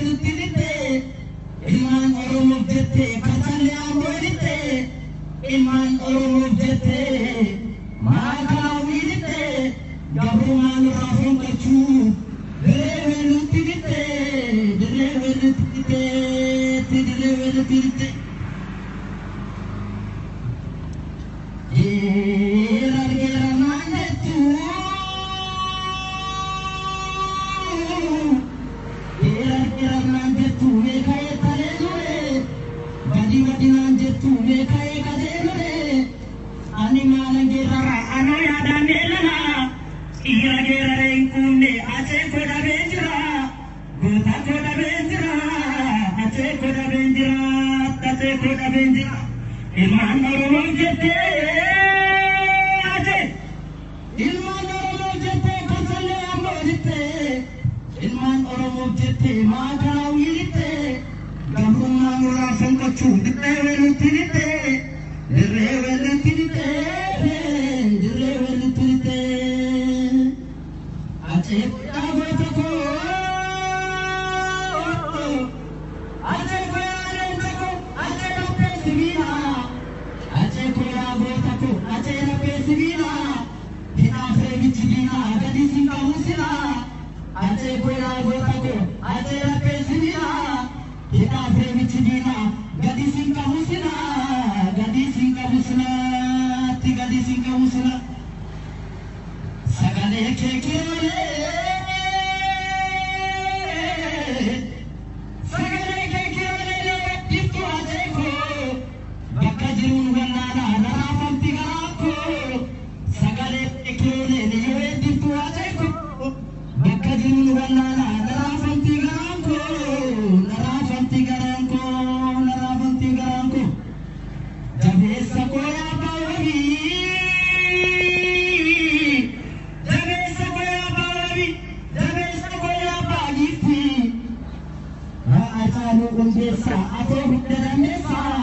weellutti lixxee, ilmaan Oromoof jettee karchallee Amboo lixxee, ilmaan Oromoof jettee maakalaawwii lixxee, gabrummaa nurraa fonqolchuu dirree weellutti lixxee, dirree weellutti lixxee, dirree weellutti lixxee. Geerar geerar naan jettu, geerar geerar naan jettu meeqa eettalee ture, gadi gadi naan jettu meeqa eegalee ture. Ani maalan geerara, anoo yaadaan eelala, dhiira geeraree hin quufne, acee koo dhabee jira, goota koo dhabee jira, acee koo dhabee jira, acee koo dhabee jira. Ilmaan Oromoof jettee acee, ilmaan Oromoof jettee karchallee Amboo lixxee, ilmaan Oromoof jettee maakalaawwii lixxee, gabrummaa nurraa fonqolchuu dirree weellutti lixxee, dirree weellutti lixxee, dirree weellutti lixxee. Acee yaa goota koo, acee koo yaa leenca koo, acee laphee sibiilaa, acee koo yaa goota koo, acee laphee sibiilaa, hidhaaf reebichi diinaa gadi sin qabu silaa. Acee koo yaa goota koo, acee laphee sibiilaa, hidhaaf reebichi diinaa gadi sin qabu silaa, gadi sin qabu silaatti, gadi sin qabu silaa. Sagalee kee kiiroolee, sagalee kee kiiroolee diftuu acee koo, bakka jiruun wallaalaa naraafamti garaa koo. Sagalee kee kiiroolee yoo eebbiftuu acee koo, bakka jiruun wallaalaa naraafamti garaan koo, naraafamti garaan koo, naraafamti garaan koo. Jabeessa koo yaa abbaa wabii, jabeessa koo yaa abbaa wabii, jabeessa koo yaa abbaa giiftii. Haacaaluu Hundeessaa, atoo hunda dandeessaa,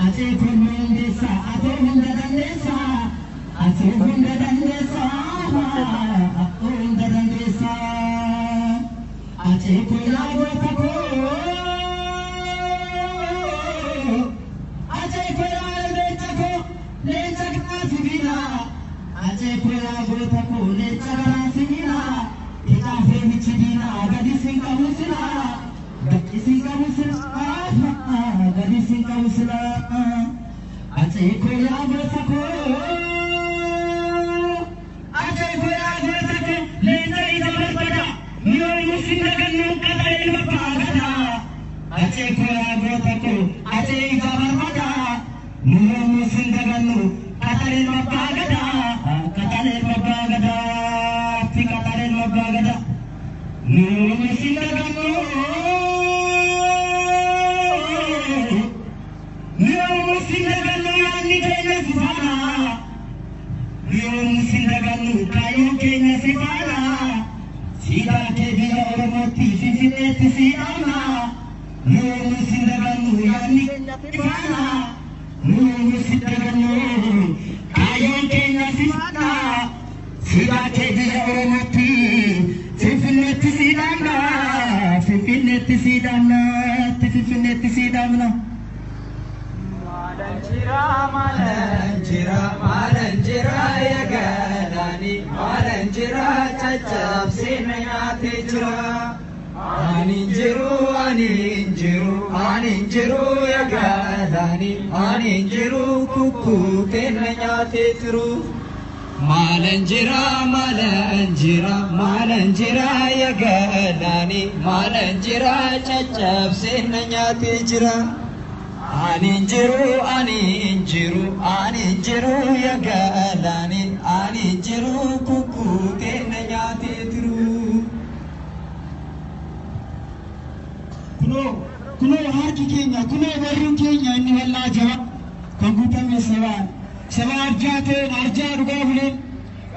acee Kormee Hundeessaa, atoo hunda dandeessaa, atoo hunda dandeessaa, atoo hunda dandeessaa. Acee koo yaa goota koo, acee koo yaa leenca koo, leenca garaa sibiilaa, acee koo yaa goota koo, leenca garaa sibiilaa, hidhaaf reebichi diinaa gadi sin qabu silaa, gadi sin qabu silaa, gadi sin qabu silaa. Acee koo yaa goota koo, acee koo yaa goota koo, leenca ija barbada, mi'oomuu sin dagannu qaxalee ilma abbaa gadaa. Acee koo yaa goota koo, acee ija barbada, mi'oomuu sin dagannu qaxalee ilma abbaa gadaa, qaxalee ilma abbaa gadaa, qaxalee ilma abbaa gadaa. Mi'oomuu sin dagannu, mi'oomuu sin dagannu, yaadni keenya si faana. Mi'oomuu sin dagannu, kaayyoon keenya si faana. Siidaa kee biyya Oromootti Finfinneetti si dhaabna. Mi'oomuu sin dagannu, yaadni keenya si faana. Mi'oomuu sin dagannu, kaayyoon keenya si faana. Siidaa kee biyya Oromootti Finfinneetti si dhaabna. Finfinneetti si dhaabna. Finfinneetti si dhaabna. Maalan jira, maalan jira, maalan jira ya galaani, maalan jira, caccabsee na nyaatee jira. Ani hin jiru, ani hin jiru, ani hin jiru ya galaani, ani hin jiru, kukkutee na nyaatee jiru. Maalan jira, maalan jira, maalan jira ya galaani, maalan jira, caccabsee na nyaatee jira. Ani hin jiru, ani hin jiru, ani hin jiru ya galaani, ani hin jiru, kukkutee na nyaatee jiru. Kunoo, kunoo harki keenya, kunoo barruun keenya inni bal'aa jabaa kan guutame sabaan, saba arjaa ta'een arjaa dhugaa buleen,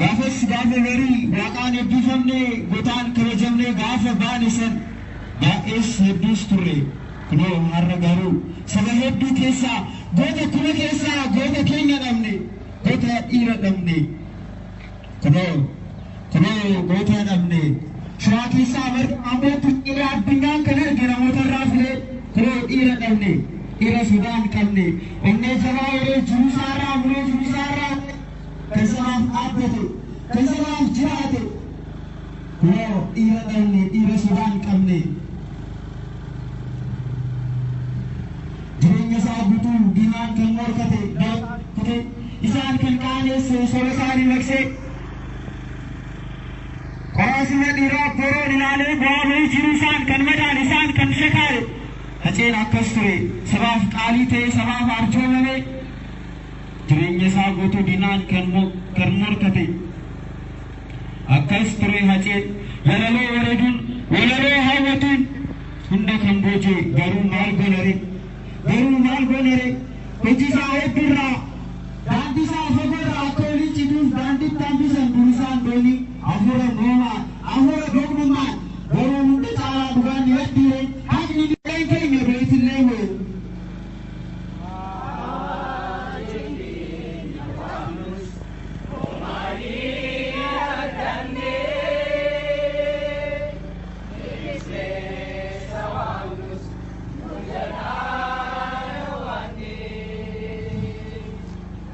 gaafas gaafa barii waaqaan eebbifamne, gootaan kabajamne, gaafa baane san baay'ees hedduus turre. Kunoo har'a garuu saba hedduu keessaa, goota kuma keessaa goota keenya dhabne, goota dhiira dhabne. Kunoo, kunoo goota dhabne. Shawaa keessaa marga Ambootti dhiira addunyaan kan arge. Dhiira dhabne, dhiira sodaa hin qabne, onnee jabaa yeroo jiruu isaarraa muree jiruu isaarraa kan sabaaf dhaabbate, kan sabaaf jiraate. Kunoo dhiira dhabne, dhiira sodaa hin qabne. Jireenya isaa guutuu diinaan kan morkate, kute, isaan kan qaaneesse, saba isaanii maqsee. Qoraasuma dhiiraa boroon ilaalee bu'aa bahii jiruu isaan kan madaale, isaan kan shakaale. Haceen akkas ture, sabaaf qaalii ta'ee sabaaf arjoomame, jireenya isaa guutuu diinaan kan morkate. Akkas ture Haceen, walaloo wareeduun, walaloo hawwatuun hunda kan booji'e. Garuu maal goonare? Garuu maal goonare? Hojii isaa heddurraa, daandii isaa fagoorraa akka olii cituuf daandiitti hambisan durisaan doonii hafuura moomaa, hafuura doqnummaan. Garuu hunda caalaa dhugaan ni hedduure, haqni ni keenya beetillee hoo.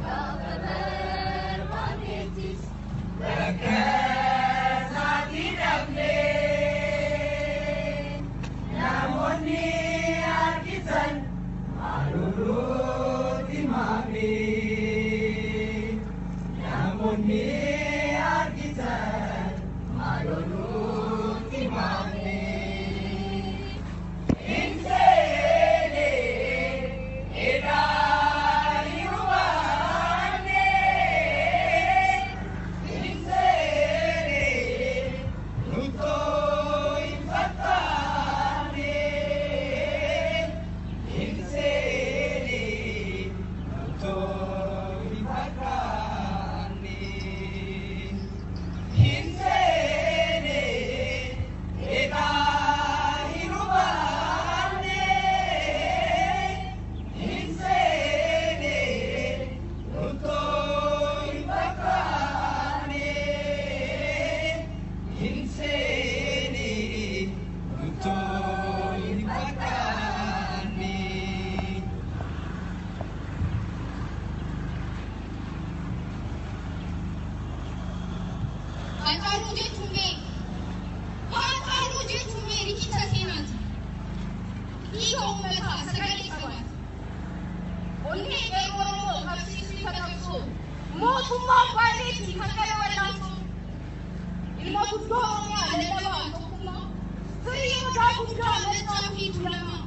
Gaafa barbaanneettis Bakka isaatii dhabnee namoonni harkisan maaloluutti maame. Namoonni harkisan maaloluutti maame. Hin seene edaa hin hubanne. Hin seene nuttoo hin fakkaanne. Hin seene nuttoo hin fakkaanne. Hin seene edaa hin hubanne. Hin seene nuttoo hin fakkaanne. Hin seene nuttoo hin fakkaanne. Hacaaluu jechuun mee, Hacaaluu jechuun mee riqicha seenaati. Dhiiga uummataa sagalee sabaati. Onnee qeerroo Oromoo qabsiisuu ifa qabsoo. Mootummaa abbaateetti kan qara wallaansoo. Ilma guddoo Oromiyaa lallabaa tokkummaa. Firii odaa guddaa Maccaa fi Tuulamaa.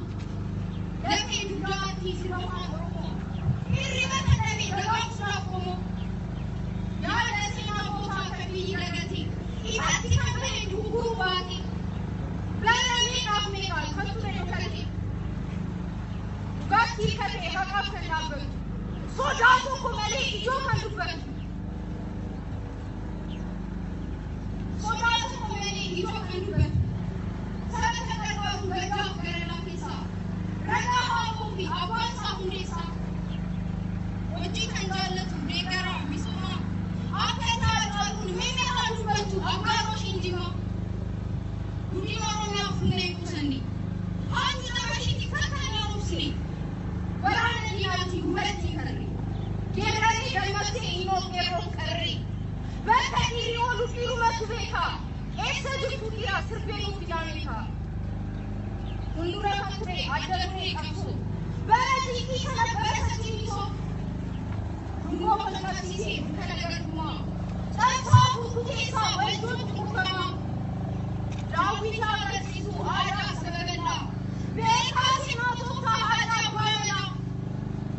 Lafee dugdaatti sirba afaan Oromoo. Hirriba kan dhabe dagaagsuudhaaf qomoo. Yaada seenaa gootaa kan biyyi dagate. Ifatti kan bahe dugguruu baate. Bara meeqaaf meeqaa kan ture dhokate. Dhugaatti hiikkate haqaaf kan dhaabbatu. Sodaa tokko malee ijoo kan dubbatu. Sodaa tokko malee ijoo kan dubbatu. Saba kan gargaaru gaddaaf gara laafeessaa. Ragaa haakuu fi abbaan isaa hundeessaa. Hojii kan jaallatu deeggaraa misoomaa. Akka isaa caaluun mee haa dubbatu abbaa roshiin jimaa. Guddina Oromiyaaf humna hin qusanne. Haati nama ishiitti takka hin haaromsine. Waraana diinaatiin duubatti hin tarre. Geeraree dammaqsee ilmoo qeerroon qarree. Bakka dhiirri oolu dhiirumatu beeka. Eessa jirtu dhiira sirbee nuuf fidaa. Fuuldura kan ture adda duree qabsoo. Bara xiiqii kana bara sassinnisoo. Dungoo kan qabsiisee dukkana garbummaa. Cabsaa burkuteessaa waldoon cunqurfamaa. Daawwitaa agarsiisuu aadaa saba bal'aa. Beekaa seenaa tooftaa aadaa abbaa malaa.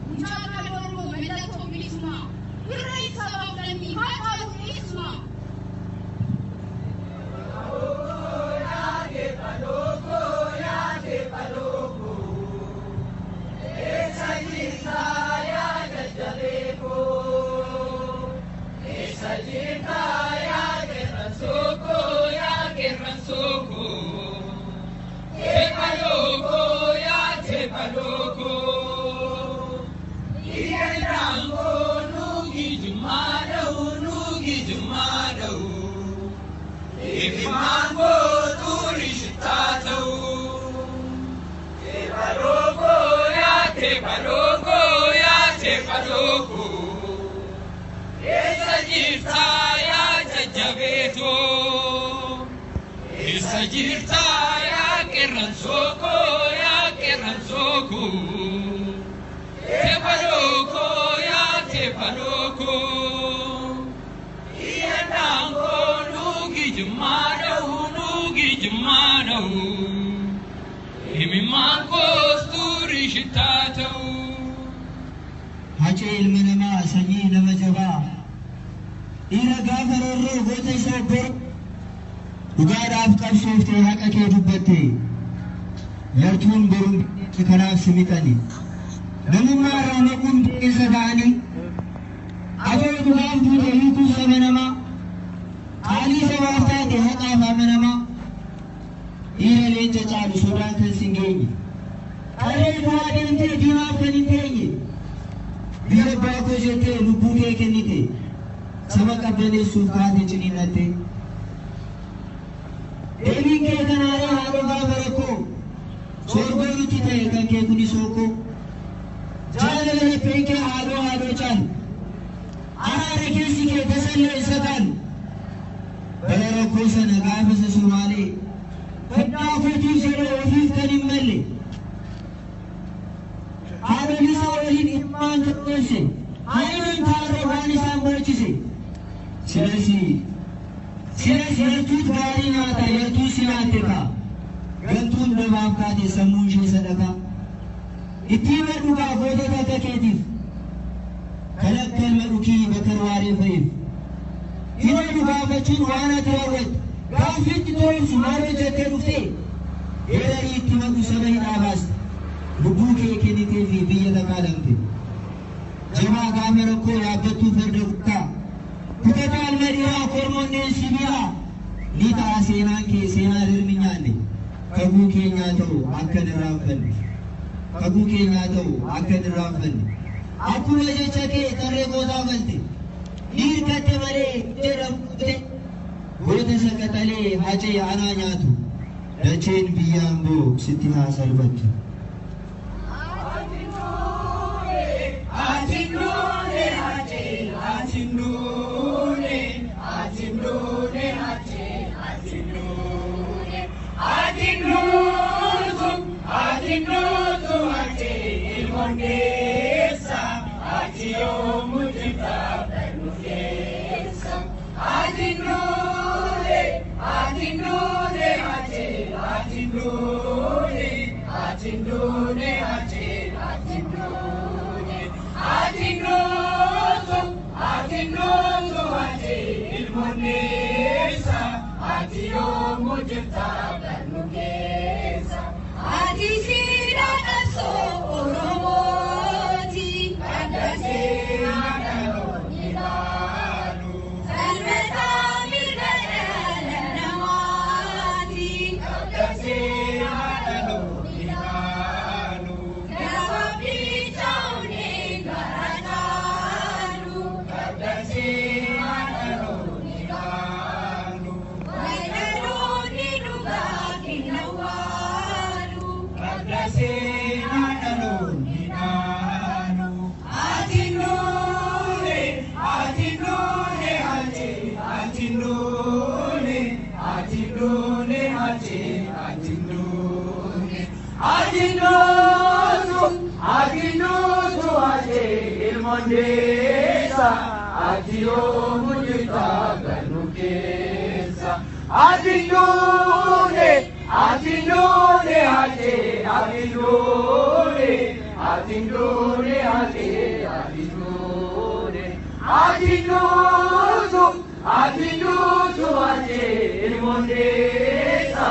Mucaa qaali Oromoo mallattoo bilisummaa. Irreen sabaaf lammii Haacaaluu eessumaa. Eessa jirta yaa jajjabeekoo? Eessa jirta yaa qeerransoo koo? Teephaloo yaa teephaloo eessa jirtaa yaa jajjabeetoo eessa jirtaa yaa qeerransoo koo yaa qeerransoo koo teephaloo koo yaa teephaloo koo iyyannaan koo nuugi jimmaa dha'u nuugi jimmaa dha'u himimmaan koos turii shittaa ta'u. Hacee ilma namaa, sanyii nama jabaa, dhiira gaafa roorroo goota isa obboro, dhugaadhaaf qabsooftee haqa kee dubbatte, yartuun boruun kanaaf si mixani, namummaa irraa maquun bineensa ta'anii. Atoo dhugaaf duute hiikuu saba namaa, qaalii sabaaf taate haqaaf amanamaa, dhiira leenca caalu sodaan kan sin geenye, qarree du'aa deemtee diimaaf kan hin teenye, biyya abbaa koo jettee lubbuu kee kennite, saba qabbaneessuuf kaate ciniinnatte. Deebiin kee kanaaree haadhoo gaafa rakkoo soorgoo nutti ta'e kan kee kuni sookoo. Jaalala lapheen kee haadhoo haadhoo caalu, araara keessi kee tasallee isa kaalu. Bara rakkoo sana gaafa isa Somaalee foddaa kootiif jedhee ofiif kan hin malle, haadholii isaa waliin ilmaan kan dhoorse, haayyoon taarroo waan isaan boorchise. Silasi silas yartuut gaarii nyaata, yartuu si nyaatte kaa, gantuun dabaaf kaate sammuun ishee sadaqaa. Itti himadhu kaa gootota akka keetiif, kan akka ilma dhukii Bakar Waaree fa'iif. Himadu gaafachuun waan ati raawwatte, gaaffiitti toomsu maal hojjettee dhuftee, geerarii itti maqu saba hidhaa baaste, lubbuu kee kennitee fi biyya takaalamte. Jabaa gaafa rakkoo yaabbattuu farda guddaa, kutataa ilma dhiiraa kormonneen sibiilaa, ni ta'a seenaan kee seenaa rirmi nyaanne, kakuu keenyaa ta'u akka hin irraanfanne. Kakuu keenyaa ta'u akka hin irraanfanne. Akkuma jecha kee tarree gootaa galte, ni hirkatte malee jedhamte, goota saqaxalee Hacee anaa nyaatu, dacheen biyya Amboo sitti haa salphattu. Ati nduune Hacee, ati nduune, ati nduune Hacee, ati nduune, ati nduutu, ati nduutu Hacee ilmoondeessa, ati yoomu jirta barnu keessa. Ati nduune, ati nduune Hacee, ati nduune, ati nduune Hacee, ati nduune. Ati nduutu, ati nduutu Hacee ilmoondeessa, ati yoomu jirta barnu keessa. Ati siidaa qabsoo Oromooti. Adda seenaa dhaloonni ilaalu. Falmataa mirga dhala namaati. Adda seenaa dhaloonni ilaalu. Gaafa bichaa'uun gara caalu. Adda seenaa dhaloonni ilaalu. Walaloonni dhugaa kenna waalu. Adda seenaa dhaloonni ilaalu. Ati nduune, ati nduune Hacee, ati nduune, ati nduune Hacee, ati nduune. Ati nduutu, ati nduutu Hacee ilmoondeessa, ati yoomu jirta barnu keessa. Ati nduune, ati nduune Hacee, ati nduune, ati nduune Hacee, ati nduune. Ati nduutu, ati nduutu Hacee ilmoondeessa,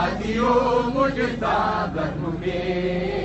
ati yoomu jirta barnu keessa.